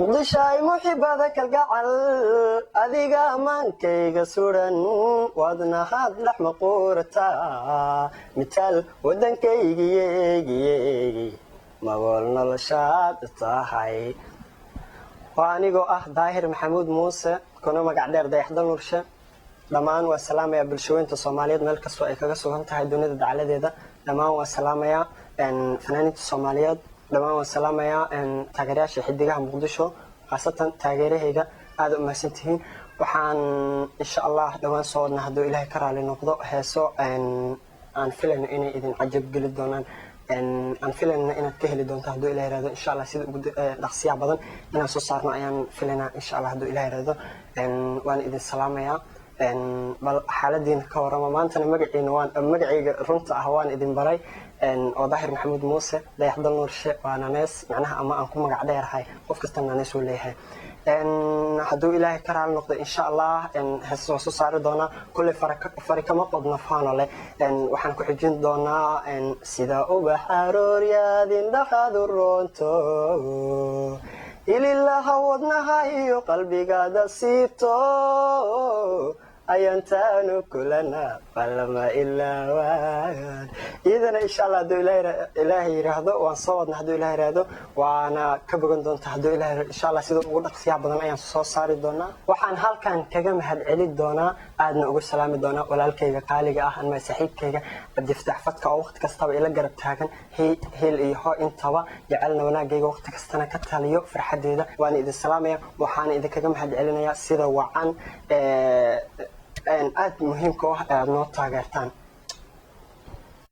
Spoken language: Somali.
Muqdishaay muxibada kalgacal, adiga amaankayga suran, waadnahaad dhex maquurataa, mitaal waddankaygiyeegiyeegi, magool noloshaad tahay. Waa anigoo ah Daahir Maxamuud Muuse, kuna magac dheer Dayaxda Nuurshe. Dhammaan waa salaamayaa bulshaweynta Soomaaliyeed meel kastoo ay kaga sugan tahay dunida dacaladeeda. Dhammaan waa salaamayaa fanaaniinta Soomaaliyeed. Dhammaan waan salaamayaa taageerayaasha Xidigaha Muqdisho, khaasatan taageerahayga. Aada u mahadsantihiin. Waxaan insha Allah dhowaan soo wadnaa, hadduu Ilaahay ka raali noqdo, heeso aan filayno inay idin cajab geli doonaan, aan filayna inaad ka heli doonto, hadduu Ilaah yiraahdo. Insha Allah sida ugu dhaqsiyaha badan inaan soo saarno ayaan filaynaa, insha Allah, hadduu Ilaah yiraahdo. Waan idin salaamayaa. Bal xaaladiina ka warrama. Maantana magaciina waan, magacayga runta ah waan idin baray, oo Daahir Maxamuud Muuse Dayaxdal Nuurshe waa nanees, macnaha ama aan ku magac dheerahay. Qof kasta nanees uu leeyahay. Hadduu Ilaahay ka raali noqdo, insha Allah hees waan soo saari doonaa. Kulley fari kama qodno faanole. Waxaan ku xijin doonaa sida ubax arooryaad indhahaadu roonto, ililaha wadnaha iyo qalbigaada siito, ayantaanu kulana qalama ilaawaan. Iyadana insha Allah hadduu Ilaahay yiraahdo waan soo wadna, hadduu Ilahay yiraahdo waana ka bogan doonta, hadduu Ilahay. Insha Allah sida ugu dhaqsiyaha badan ayaan soo saari doonaa. Waxaan halkan kaga mahadcelin doonaa, aadna ugu salaami doonaa walaalkayga qaaliga ah ama saaxiibkayga Cabdifataax Fadka, oo waqti kastaba ila garab taagan, heel iyo ho intaba, jecelna wanaagayga, waqti kastana ka taliyo farxadeeda. Waana idin salaamaya, waxaana idinkaga mahad celinayaa sida wacan aad muhiimka u ah ee aada noo taageertaan.